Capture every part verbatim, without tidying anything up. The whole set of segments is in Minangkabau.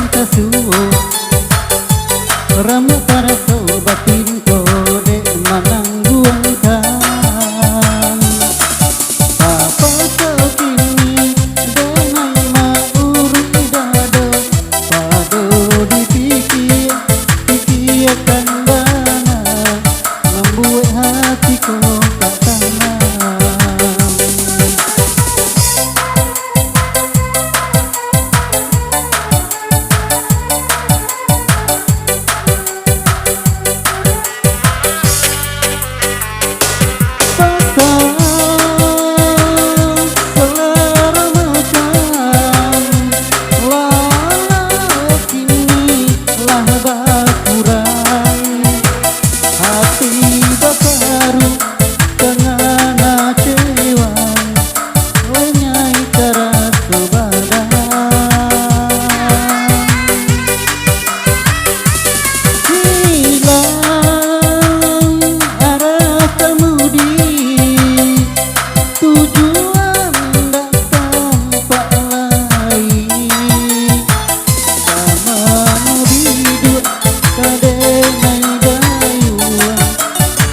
Tasuo, ramuak taraso, batin ko dek manangguangkan. Papaso kini, denai mauruik dado, pado dipikia, pikiakan bana, mambuek hati ko tak tanang. Patang salah makan, lalau kini lah bakurang. Hati baparuik tangah nacewang, lenyai taraso badan. Hilang arah kamudi, tujuan dak tampak lai. Kamano biduak ka denai bayuang,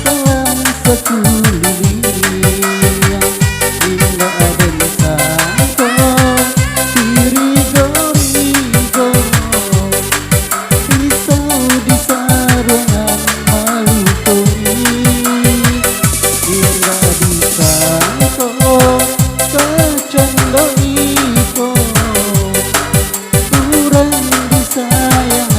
salam sakuliliang. Indak den sangko, sirigo-rigo, pisau di saruangan malukoi. Indak disangko, kacando iko, urang disayang